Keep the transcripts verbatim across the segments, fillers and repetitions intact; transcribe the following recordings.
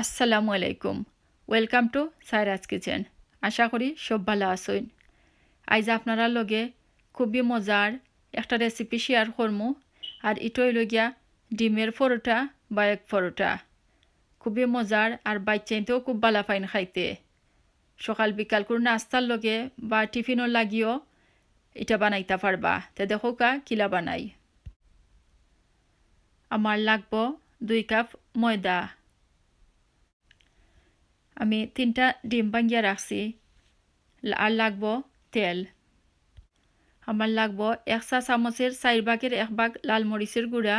আসসালামু আলাইকুম। Welcome to Saira's Kitchen। আশা করি সব ভালা আছইন। আইজ আপনারার লগে খুবই মজার একটা recipe share করমু। আর ইটা অইলো গিয়া ডিমের পরোটা বা egg পরোটা। খুবই মজার, আর বাচ্চাইন্তেও খুব ভালা পাইন খাইতে। সকাল বিকাল কুনু নাস্তার লগে বা টিফিনর লাগিও ইটা বানাইতা পারবা। তে দেখউক্কা কিলা বানাই। আমার লাগবো দুই কাপ ময়দা। আমি তিনটা ডিম ভাঙ্গিয়া রাখছি। লা-, আর লাগবো তেল। আমার লাগবো এক চা চামচের চাইর ভাগের এক ভাগ লাল মরিচের গুঁড়া,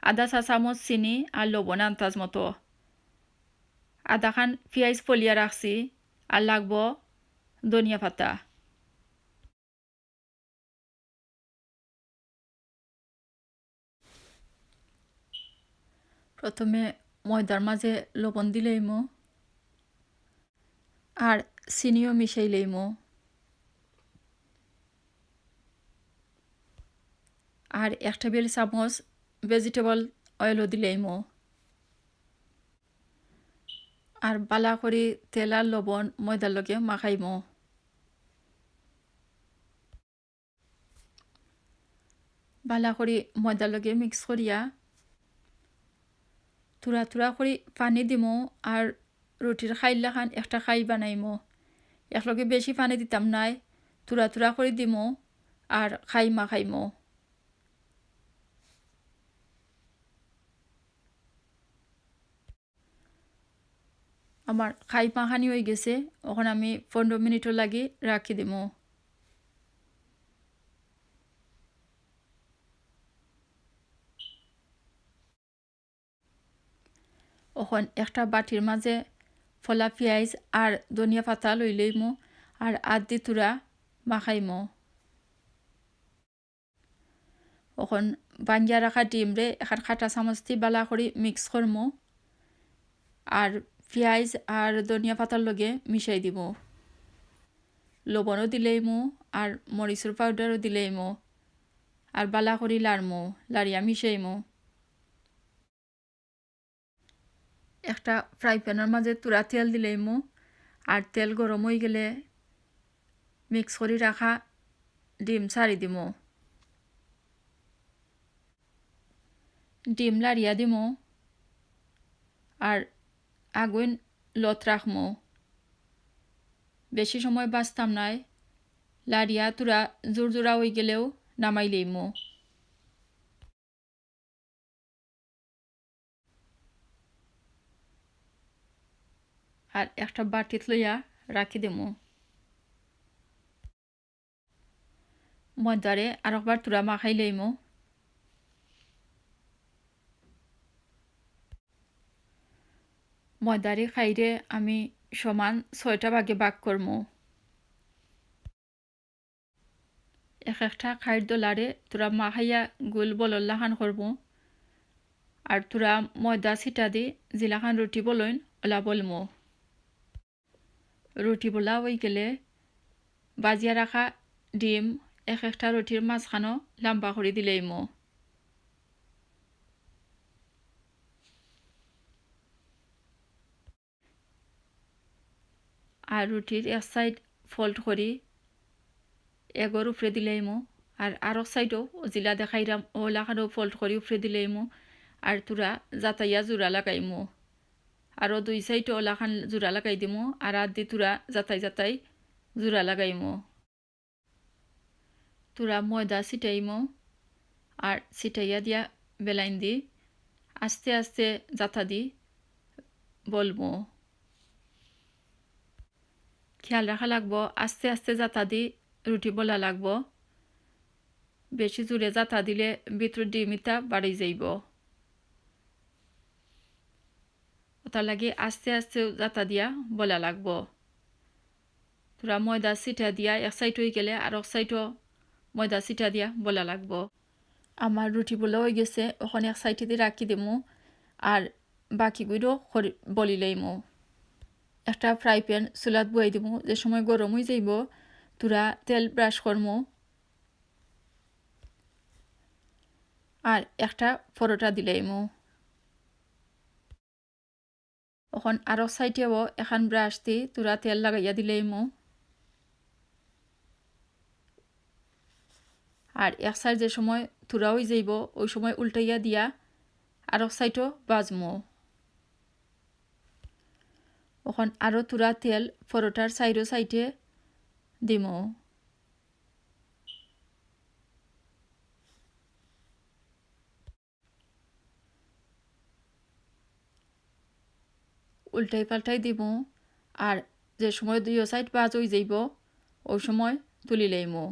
আধা চা চামচ চিনি আর লবণ আন্দাজ মতো। আধাখান পিয়াইজ ফলিয়া রাখছি, আর লাগবো ধনিয়া পাতা। প্রথমে ময়দার মাঝে লবণ দিলাইমু, আর চিনিও মিশাইলাইমু, আর এক টেবিল চামচ vegetable oil-ও দিলাইমু। আর ভালা করি তেল আর লবণ ময়দার লগে মাখাইমু। ভালা করি ময়দার লগে mix করিয়া থুড়া থুড়া করি পানি দিমু, আর রুটির খাইর লাখান একটা খাই বানাইমু। একলগে বেশি পানি দিতাম নায়, থুড়া থুড়া করি দিমু আর খাই মাখাইমু। আমার খাই মাখানি অইগেছে, অখন আমি পনেরো মিনিটর লাগি রাখি দিমু। অখন একটা বাটির মাঝে ফলা পিয়াইজ আর ধনিয়া পাতা লইলাইমু, আর আত দি থুড়া মাখাইমু। অখন ভাঙ্গিয়া রাখা ডিমরে এখান কাটা চামচ দি ভালা করি mix করমু, আর পিয়াইজ আর ধনিয়া পাতার লগে মিশাই দিমু। লবণও দিলাইমু, আর মরিচর powder-ও দিলাইমু, আর ভালা করি লাড়মু, লাড়িয়া মিশাইমু। একটা fry pan-র মাঝে থুড়া তেল দিলাইমু, আর তেল গরম অইগেলে mix করি রাখা ডিম ছাড়ি দিমু। ডিম লাড়িয়া দিমু, আর আগুইন low-ত রাখমু। বেশি সময় ভাজতাম নায়, লাড়িয়া থুড়া জুরজুরা অইগেলেউ নামাইলাইমু। আর একটা বাটিত লইয়া রাখি দিমু। ময়দারে আরকবার থুড়া মাখাইলাইমু। ময়দারে খাইরে আমি সমান ছয়টা ভাগে ভাগ করমু। এক একটা খাইর দলারে থুড়া মাখাইয়া গুল বলর লাখান করমু। আর থুড়া ময়দা ছিটা দি যেলাখান রুটি বলইন অলা বলমু। রুটি বলা অইগেলে ভাজিয়া রাখা ডিম এক একটা রুটির মাঝখানো লাম্বা করি দিলাইমু। আর রুটির এক side fold করি এগর উপরে দিলাইমু, আর আরক side-ও যেলা দেখাইরাম অলাখানও fold করি উপরে দিলাইমু, আর থুড়া জাতাইয়া জুড়া লাগাইমু। আরও দুই side-ও অলাখান জুড়া লাগাই দিমু, আর আত দি থুড়া জাতাই জাতাই জুড়া লাগাইমু। থুড়া ময়দা ছিটাইমু, আর ছিটাইয়া দিয়া বেলাইন দি আস্তে আস্তে জাতা দি বলমু। খেয়াল রাখা লাগবো, আস্তে আস্তে জাতা দি রুটি বলা লাগবো। বেশি জুরে জাতা দিলে ভিতরর ডিম ইতা বাড়ি যাইবো। অতার লাগি আস্তে আস্তে জাতা দিয়া বলা লাগবো। থুড়া ময়দা ছিটা দিয়া এক side অইগেলে আরক side-ও ময়দা ছিটা দিয়া বলা লাগবো। আমার রুটি বলা অইগেছে, অখন এক side-এ দি রাখি দিমু, আর বাকিগুইনও করি-, বলি লাইমু। একটা fry pan চুলাত বওয়াই দিমু, যে সময় গরম অইযাইবো, থুড়া তেল brush করমু, আর একটা পরোটা দিলাইমু। অখন আরক সাইডেও এখান ব্রাশ দি থুড়া তেল লাগাইয়া দিলাইমু। আর এক সাইড যে সময় থুড়া অই যাইবো, ওই সময় উল্টাইয়া দিয়া আরক সাইডও ভাজমু। অখন আরো থুড়া তেল পরোটার চাইরো সাইডে দিমু। উল্টাই পাল্টাই দিমু। আর যে সময় দুইও সাইড ভাজ অই যাইবো, ওই সময় তুলি লইমু।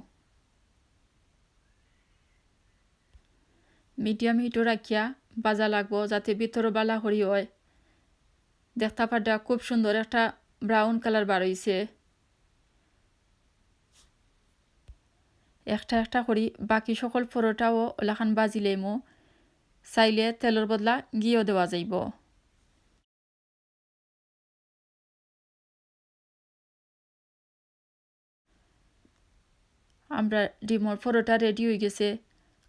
মিডিয়াম হিটও রাখিয়া ভাজা লাগবো, যাতে ভিতরও বালা করি অয়। দেখতা পাররা খুব সুন্দর একটা ব্রাউন কালার বার অইছে। একটা একটা করি বাকি সকল পরোটাও অলাখান ভাজি লইমু। চাইলে তেলর বদলা ঘিও দেওয়া যাইবো। আমরার ডিমর পরোটা রেডি অই গেছে।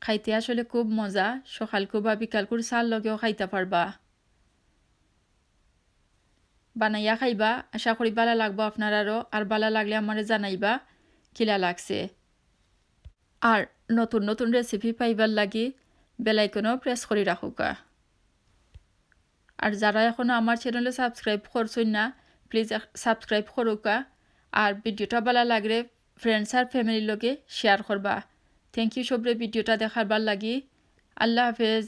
খাইতে আসলে খুব মজা, সকালকু বা বিকালকুর চার লগেও খাইতা পারবা। বানাইয়া খাইবা, আশা করি বালা লাগবো আপনারারও। আর বালা লাগলে আমারে জানাইবা কিলা লাগছে। আর নতুন নতুন রেসিপি পাইবার লাগি বেল আইকনও প্রেস করি রাখুকা। আর যারা এখনো আমার চ্যানেলে সাবস্ক্রাইব করছইন না, প্লিজ সাবস্ক্রাইব করুকা। আর ভিডিওটা বালা লাগলে ফ্রেন্ডস আর ফ্যামিলির লগে শেয়ার করবা। থ্যাংক ইউ সবরে ভিডিওটা দেখার বার লাগি। আল্লাহ হাফেজ।